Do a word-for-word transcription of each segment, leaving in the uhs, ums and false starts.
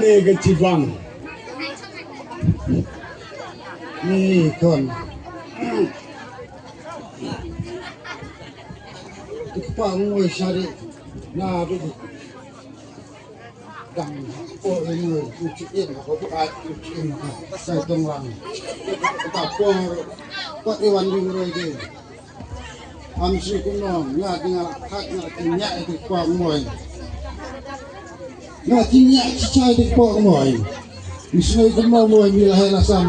Eh, ka chibang. Ni kon. Kpa ngoi sari. Na bi. Dang po ngoi, uchi in, ko bu ai uchi in. Sai tong lang. Ta por. Pat iwan ding roi ding. Am sri kumno, nga ding ala khat, nga ding nya ding kwa ngoi. Nga ding nya chichai ding kwa ngoi. Mi sri kumno ngoi mi lahai lasam.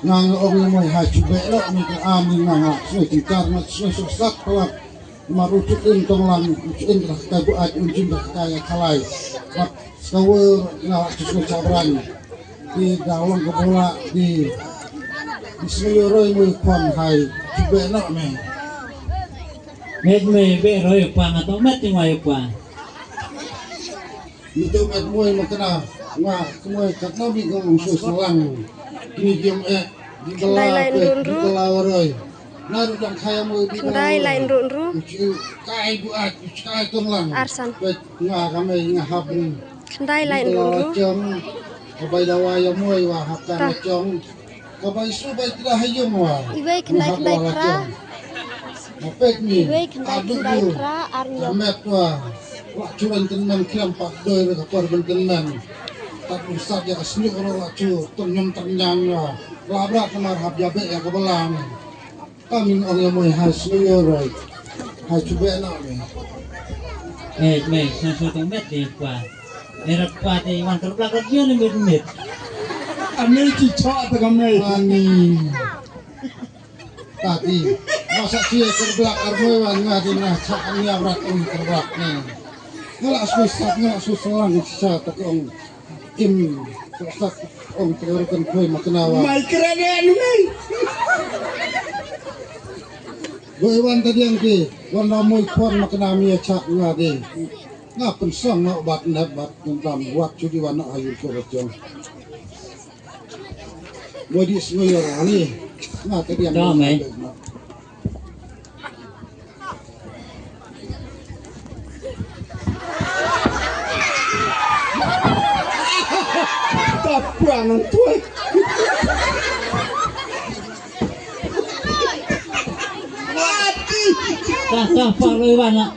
Nga nga ong ngoi hai chubek lo mi ka am ni nga nga sri tingkar nga sri sosak pelak. Ma ruchuk in tong lang, ruchuk in dah kai bu ai, ruchuk dah kai kalai. Bak skawer nga sri sri chabran. Di dawang ka bola di di sngewroi mui khwan hai. Chubek noh me. Met me be roi pa nga to met ti mai pa. Ni to met mui ma kena nga kemoi kat no bi ngong su selang. Kini diam eh di bela pe di bela roi. Na ru dang kaya mui di bela. Dai lain run ru. Kai buat kai tong lang. Arsan. Bet nga kami nga hap ni. Khyndai lai enru enru. Ka bai dawa ïa moi wa hap ka la chong. Ka bai su bai tla ha ïung wa. Iwei khyndai khyndai phra. Ka pek mi. Iwei khyndai khyndai phra ar ñiaw. Ka met wa. Wa churan tynmen khiam pak doi re ka por ben tynmen. Tak usat ïa ka sniuk ro wa chu tong ñom tang ñang wa. Wa bra ka mar hap ïa be ïa ka balang. Ka min ong ïa moi hai sngewroi. Hai chubek noh me. Eh, me, sngewsih tong met dei kwa. Eh, rat kwa te wan kerblak rat ïa ne met met. Ane chi chok te ka me. Ani. Tati. Masa chi kerblak ar moi wan nga dei na chak ane rat ong kerblak ne. Ngala sngewsih, ngala sngewsih lang chi chak te ong. Im, sak ong tengah kan koi makna wa. Mai keren ya nungai. Boy wan tadi yang ki, wan la moi kwan makna mi chak nga de. Nga pensong nga bat nat bat tentang wat chudi wan nak ayu ko bachong. Boy di semua orang ni. Nga tadi yang. Dah, mai. Tapuan tuan. Mati. Dah, dah, Pak Iwan nak.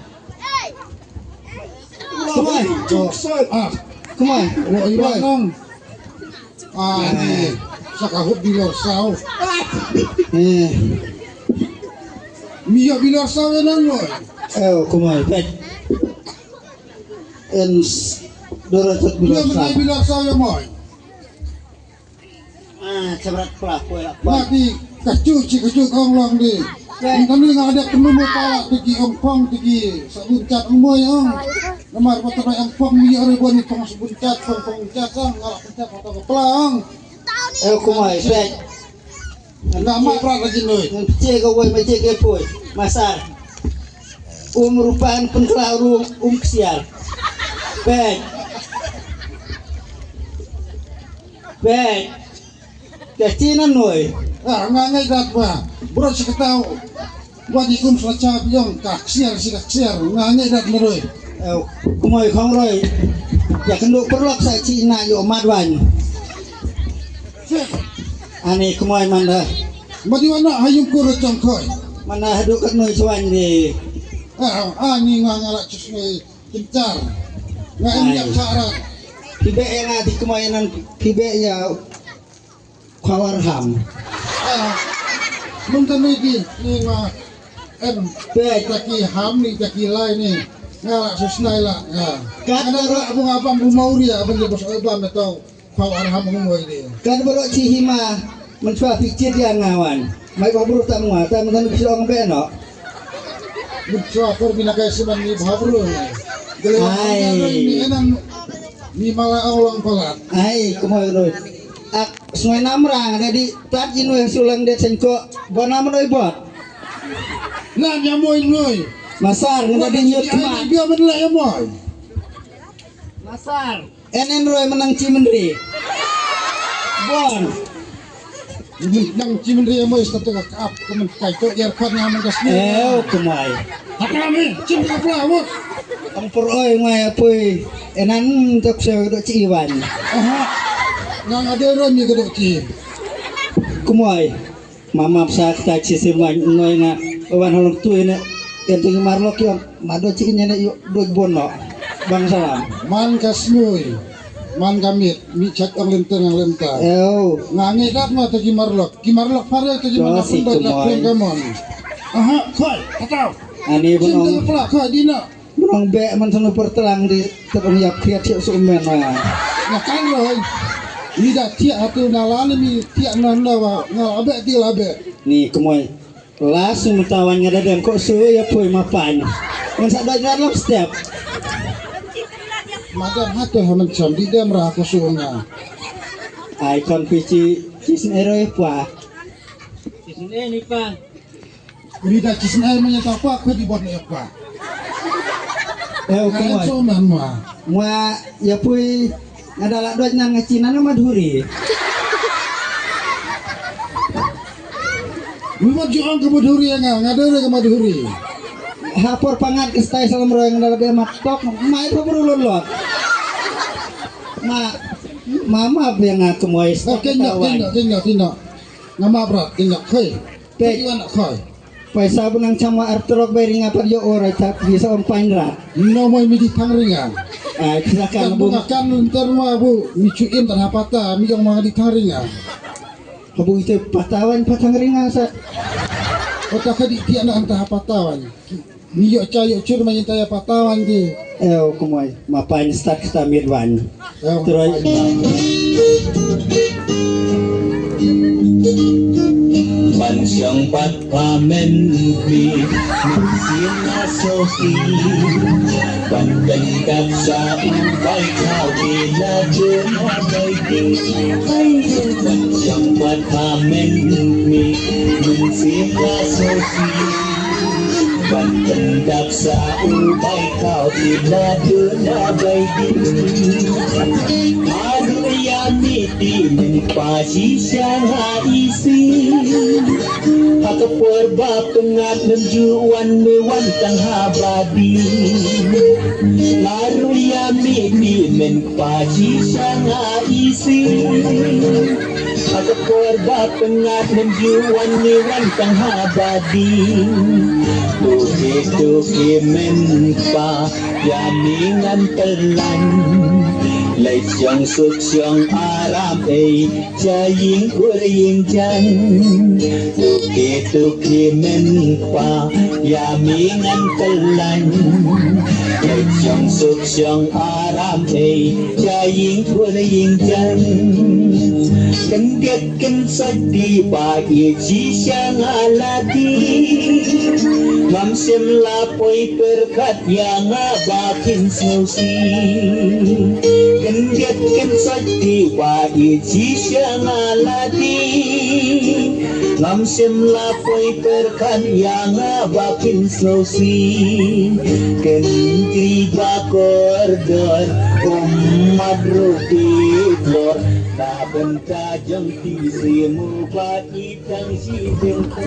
Kumai. Ah. Kumai. Wah, Iwan nong. Ah, ni. Saka hop bilor saw. Eh. Mia bilor saw ya nang lo. Eh, kumai. Pet. En s-, dora sat bilor saw. Mia bilor saw ya moi. Ah, chabrak pula, pula, pula. Mati, kachu, chi kachu kong long di. Ni kami nga ada penemu pala tiki ong kong tiki sabun cat ong moi ong. Namar bata bai ong kong mi ore boni kong sabun cat kong kong cat sang ngalak cat bata pula ong. Eh, kumai, pet. Nama prat lagi noi. Ngan pecah ke wai, pecah ke poi. Masar. Um rupan pengkela ru, um kesiar. Pet. Pet. Ka chi na noi. Ah, nga ngai dat ma. Bro, si ka tau. Wa di kum sa cha biong ka ksiar si ka ksiar. Nga ngai dat ma roi. Eh, kumoi khong roi. Ya kendo perlok sa chi na yo madwan. Ani kumoi manda. Ma di wana hayung kur chong koi. Manda hadu kat noi chwan di. Ah, ani nga ngala chus noi. Kintar. Nga em yak chara. Pibe ya nga di kumoi nan pibe ya. Khawar ham. Ah, mun tani di ni nga em pe taki ham ni taki lai ni. Nga la susnai la. Kat baro abang abang bu mauri abang di bos abang na tau. Khawar ham ngoi di. Kat baro chi hima menchwa pikir dia ngawan. Mai ba bro ta ngwa ta mun tani kisong be no. Menchwa por bina kai siman ni ba bro. Ai. Ni enang ni mala ong long palat. Ai kumoi roi. Ak Sngoi namrang ada di tat inoi sulang de sengko. Bona menoi bot. Nan ya moi noi. Masar ngada di nyut kma. Dia menla ya moi. Masar. Enen roi menang chi menri. Bon. Ini nang chi menri ya moi satu ka kap kemen kai to ya khat nya mengas ni. Eh, kumai. Hakami cim ka pla mo. Ang por oi ngai apoi. Enan tok se dok ci iwan. Aha. Nga nga dei ro mi ka dok ci. Kumoi. Mama psa kata ci se ngai ngai nga. Wan holong tu ine. Yang tu marlok yang. Ma dok ci ine ne yuk dok bono. Bang salam. Man ka snui. Man ka mit. Mi chat ong lem tang lem ta. Eo. Nga ngi dak ma ta ki marlok. Ki marlok pare ta ki marlok pun dok dak pun kamon. Aha. Koi. Atau. Ani bunong. Cinta pula koi dina. Bunong be man sanu pertelang di tepung yap kriat siap sumen wa. Nga kan roi. Ni da tiak atu na lani mi tiak nan da wa. Nga abe ti labe. Ni kemoi. Las ni metawan nga dadem kok su ya pui mapan. Ngan sak doi ngan lap step. Madam hatu ha mencam di dem ra ko su nga. Ai kon pici cis nero ya pua. Cis nero ni pa. Rida cis nero menya ta pua ko di bot ne pa. Eh, okay. Ngan so man ma. Mwa ya pui. Nga da la doj nan nga Cina na Madhuri. Wi wat ju ong ka Madhuri nga, nga dore ka Madhuri. Ha por pangat ka stai salam roi nga da la be mat tok, mai pa bru lon lot. Ma, mama be nga kemoi stok. Kenya, kenya, kenya, kenya. Nga ma brat, kenya, khoi. Pek. Kenya na khoi. Paisa bu nang cham wa artrok bai ringa pat yo ora chap bisa ong pain ra. No moi mi di thang ringa. Ai, silakan bu. Kan ntar ma bu mi chuin tan hapata mi jong ma di thang ringa. Habu ite patawan patang ringa sa. Kota ka di tiak na anta hapatawan. Mi yo cha yo chur ma ita ya patawan di. Eh, kumoi. Mapain start kita midwan. Terus. Ban siang pat pamen pi, min sing asoki. Ban tengkap sa ubai kau di laju mabai di. Ban siang pat pamen pi, min sing asoki. Ban pyndap sa u bai kau ila duna bai di. Malu ya miti men pa shisha nga isi. Ha ka por ba pyngat nem ju wan me wan tang ha badi. Malu ya miti men pa shisha nga isi. Ha ka por ba pyngat men ju wan me wan tang ha badi. Tuki tuki men pa ya mi ngan telan. Lai siang suk siang aram ei cha ying kur ying jan. Tuki tuki men pa ya mi ngan telan. Lai siang suk siang aram ei cha ying kur ying jan. Kan get kan sadi ba ye ji siang alati. Ngam sim la poi perkat ya nga ba kin snosi. Kan get kan sadi ba ye ji siang alati. Ngam sim la poi perkat ya nga ba kin snosi. Kan kri ba kordor um madru di flor. Ta benta jong ti si mu ba itang si benta.